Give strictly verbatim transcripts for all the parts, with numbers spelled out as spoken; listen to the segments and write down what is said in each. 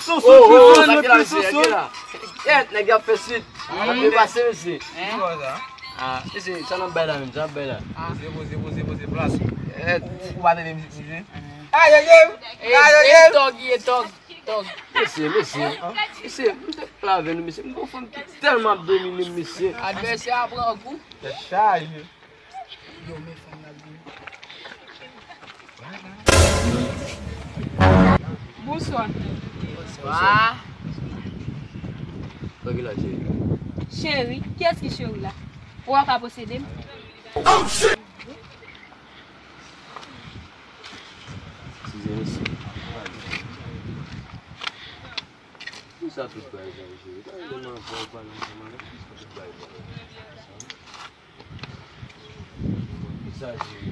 Soso, oh, oh, soso, sa ki la, soso. Yèt, nèg y ap fè swit. Ap depase, mesye. Hein? Ah, mesye, sa n ap bay la menm, sa n ap bay la. Poze, poze, poze, poze, plas. Yèt. Ou, ou pa tande mizik, mesye? Aye, aye, aye, aye. Tòg, ye tòg, tòg. Mesye, mesye, mesye, m te plave nou, mesye. M gon fanm ki tèlman ap domine m, mesye. Advèsè a pran gou. Tèt chaje. Yo, men fanm nan vini. Bonswa. Bonswa. Tranquila, cheri. Cheri? Kiyès ki cheri la? Ou pa ka posede m? Eskize, mesye. Kisa tout bagay sa yo, cheri? Tande m anvan w pale ansanm avè m. Kisa tout bagay sa yo? Kisa, cheri?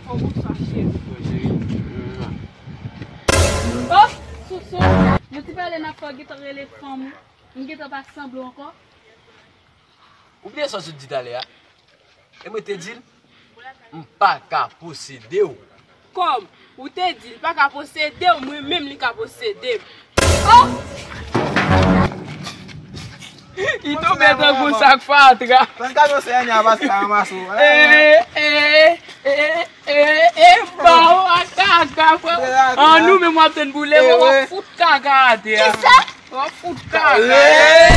Oh, bonswa, cheri. Wi, cheri. Oh, Soso, nou te pale n ap fè w gentan rele fanm ou. M gentan pa sanble w ankò. Ou bliye sa w sot di talè a? E mwen te di l, m pa ka posede w. Kòm ou te di l pa ka posede w, mwen menm li ka posede m. Oh! Li tonbe tankou sak fatra. Tann kamyon seyè a pase a ranmase w. Eh, eh, eh, eh, eh, baw a kaka, frè. An nou menm w ap tann boule, w ap fout kaka atè a. Kisa? W ap fout kaka.